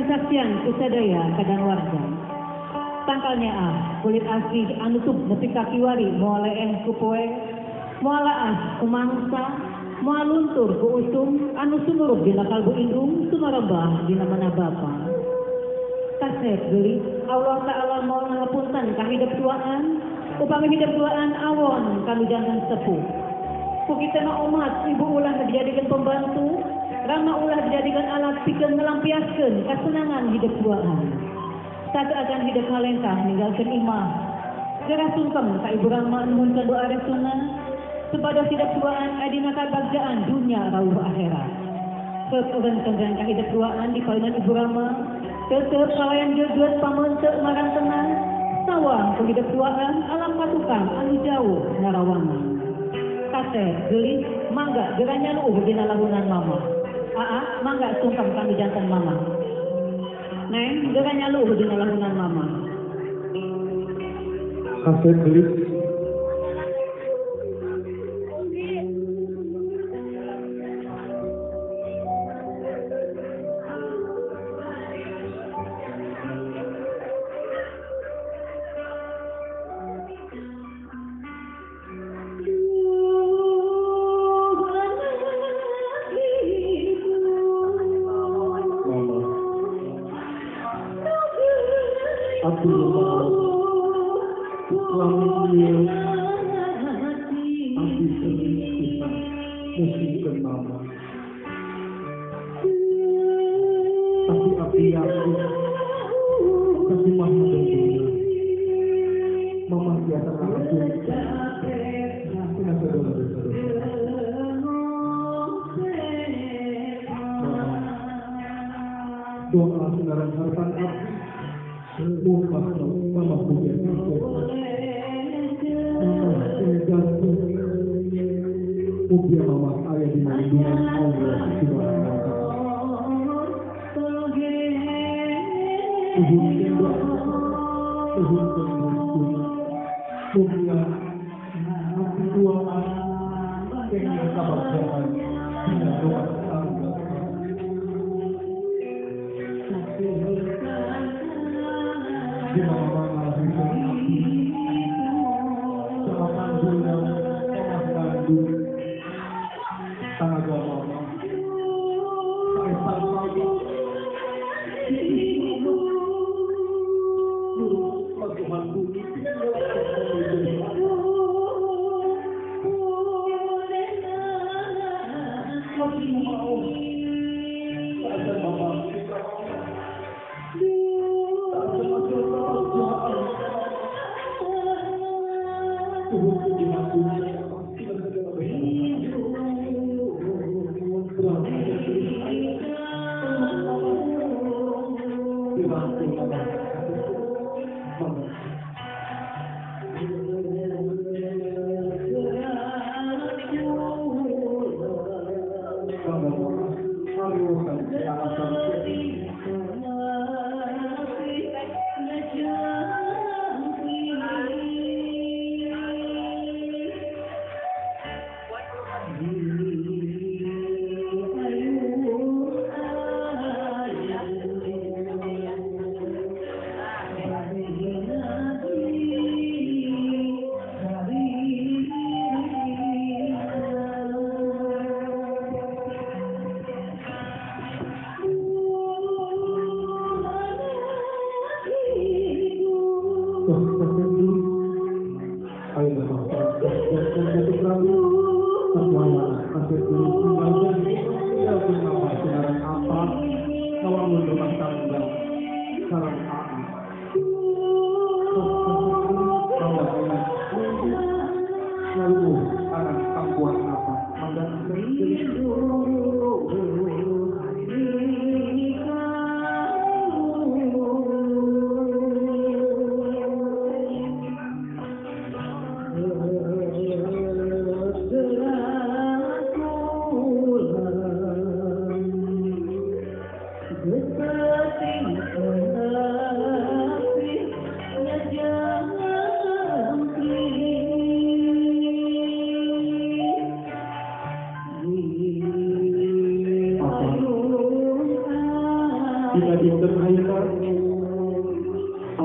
Kasaksian ku sadaya kadang warga. Tangkalnya ah kulit asih anu tub nepi ka kiwari moal leeh ku poe, moal laas ku mangsa, moal luntur ku usum anu sumurup dina kalbu indung sumarebah dina manah bapa. Kasep geulis Allah Ta'ala moal ngapunten ka hidep duaan, upami hidep duaan awon kanu janten sepuh. Ku kitu mah omat ibu ulah dijadikeun pembantu, rama ulah dijadikan alat pikeun ngelampiaskeun kasenangan hidup duaan. Saat akan hidup ngalengkah ninggalkeun imah. Gerah sungkem ka ibu rama nuhunkeun doa restuna supados hidup duaan adina kabagjaan dunya rauh akhirat. Keureun ka hidup duaan di palinan ibu rama, tetep kalayan gegeut pameunteuk marang tenang, sawang ku hidup duaan alam patukang anu jauh narawangan. Kasep geulis mangga gerah nyaluuh dina lahunan mama. Aa mangga sungkem kami jantan mama. Neng gerah nyaluh dina lahunan mama. Kasep geulis. Doa senaran harapan abdi, mama punya mama gantung, mugia mama ayah di lindungan Allah Subhanahu wa Ta'ala. Tuhun tembak, tuhun tembak, mugia abdi doa pengen kabagjaan dina doa tangga. Di mama melahirkan abdi, salapan bulan mama kandung, tanaga mama, saesan mama, laguhan bumi, Thank you.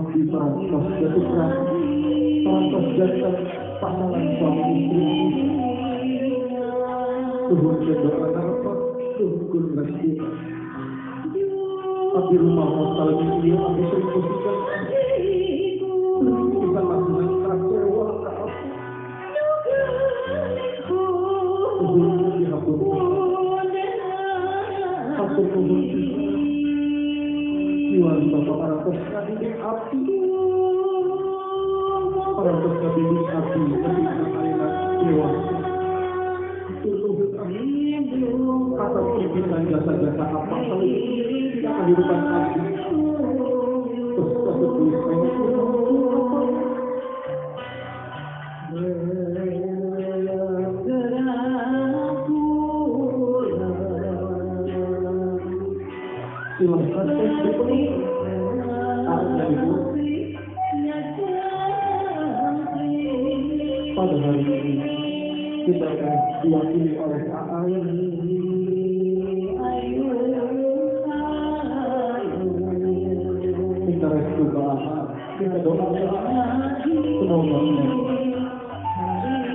Abdi parantos jatuh parantos jantan pasangan suami istri. Tuhun doa narapa, tuhun restu. Abdi rumah nostalgia ieu abdi sering musikan. Bisa masukan kecewa ka abdi. Tuhun dihampura. Hatur nuhun pisan. Kiwari Bapak parantos ngabimbing abdi. Parantos ngabimbing abdi nepi ka ayeuna dewasa. Hatur nuhun abdi. Atas pimpinan jasa-jasa apa tidak kehidupan abdi. Terus kasih apa? Silahkan tes dipenuhi. Artinya Ibu, pada hari ini kita akan diwakili oleh AA. Minta restu ke AA, minta doa ke AA. Semoga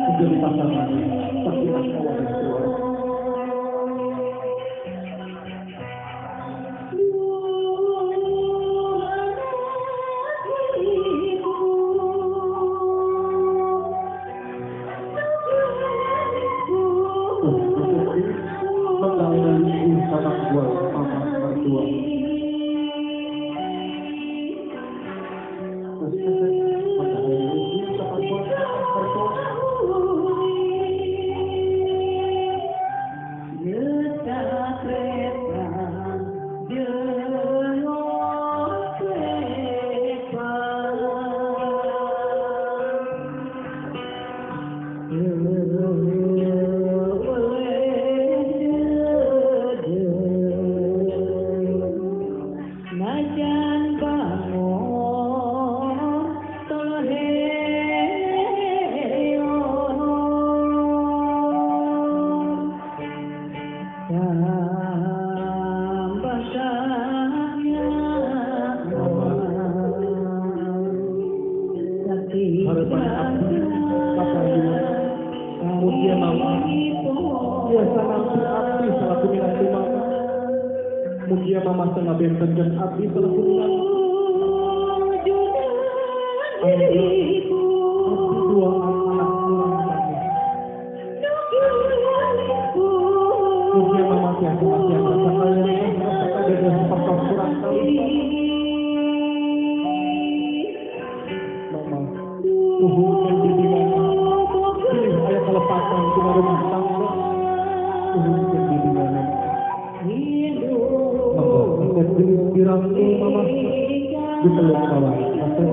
menjadi pasangan sakinah mawaddah warahmah. Harapan abdi kapanggih mugia mama biasa nampi abdi selaku minantu mama, mugia mama setengah bentenkeun abdi selaku minantu. Abdi dua anak kurang kami, mugia mama tiasa masihan rasa kaya rasa kadedah sapertos kurang kali. Mama tuhunkeun bimbingan, pilih aya kalepatan tina rumah tangga, tuhunkeun bimbingan. Mangga asep geus dirangkul mama, dipeluk kawan asep.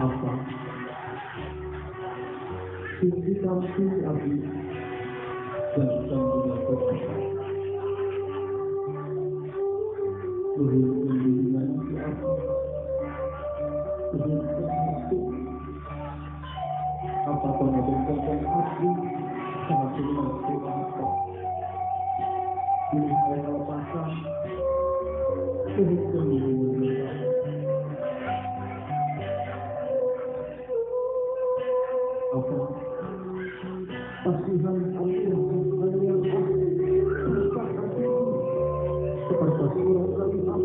Apa sing ditampi abdi dan sambungan nuhun bimbingan ti abdi, nuhun restu apa pangabentenkeun abdi sangat minantu apa. Pilih aya kalepasan tuhutkeun diri. Apa pasihan abdi hanya susah abdi seperti urang kalihat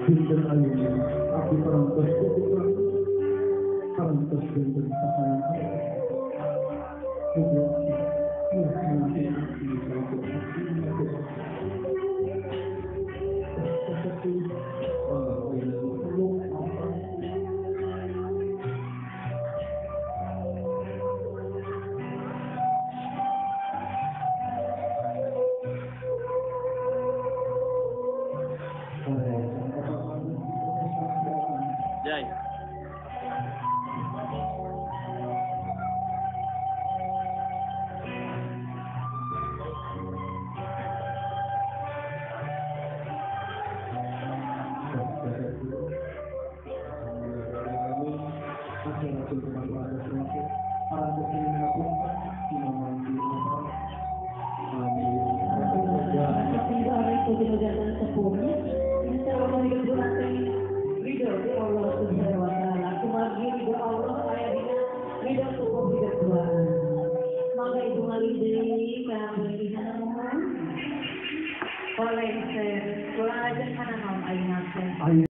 dinten ayeuna abdi parantos putra parantos dinten sahayang mugi abdi abdi salaku abdi seperti Jai.